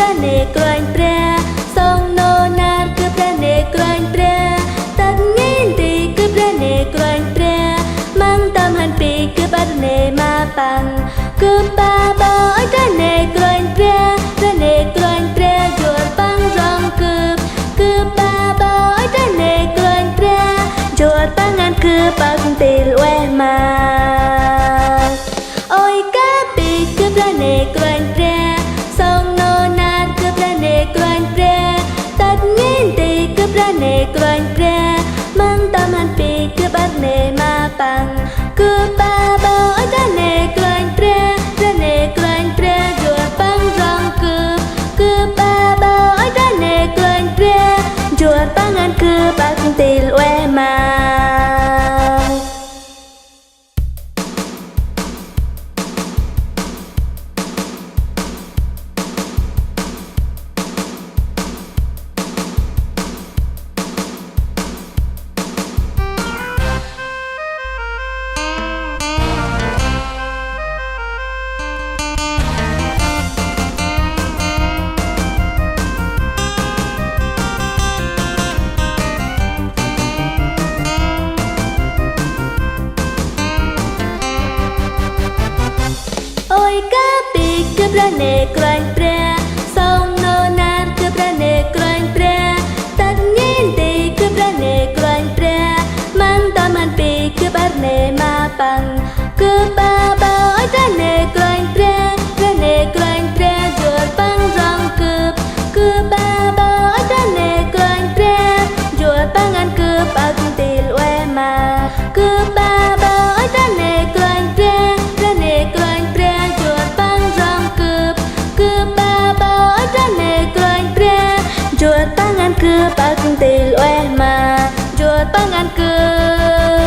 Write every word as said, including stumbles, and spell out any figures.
Brah Ndu Kôranh Brah, sŏng nô nar gâp Brah Ndu Kôranh Brah, tât ngăn nti gâp Brah Ndu Kôranh Brah, măng tâm hăn pi gâp ăt nê ma păng. Gâp ba bơh ơi Brah Ndu Kôranh Brah, Brah Ndu Kôranh Brah, jŭr păng rŏng gâp. Gâp ba bơh ơi Brah Ndu Kôranh Brah, jŭr păng ngăn gâp ăt ntil ueh ma. Ôi ka pi gâp Brah Ndu Kôranh Brah, sŏng nô nar gâp Brah Ndu Kôranh Brah, tât ngăn nti gâp Brah Ndu Kôranh Brah, măng tâm hăn pi gâp ăt nê ma păng. Gâp ba bơh ơi Brah Ndu Kôranh Brah, Brah Ndu Kôranh Brah, jŭr păng rŏng gâp. Gâp ba bơh ơi Brah Ndu Kôranh Brah, jŭr păng ngăn gâp ăt ntil ueh ma. Ôi ka pi gâp Brah Ndu Kôranh Brah, sŏng nô nar gâp Brah Ndu Kôranh Brah, tât ngăn nti gâp Brah Ndu Kôranh Brah, măng tâm hăn pi gâp ăt nê ma păng. Gâp ba bơh ơi Brah Ndu Kôranh Brah, Brah Ndu Kôranh Brah, jŭr păng rŏng gâp. Gâp ba bơh ơi Brah Ndu Kôranh Brah, jŭr păng ngăn gâp ăt ntil ueh ma. Gâp ba bơh ơi Brah Ndu Kôranh Brah, Brah Ndu Kôranh Brah, jŭr păng rŏng gâp. Gâp ba bơh ơi Brah Ndu Kôranh Brah, jŭr păng ngăn gâp ăt ntil ueh ma. Jŭr păng ngăn gâp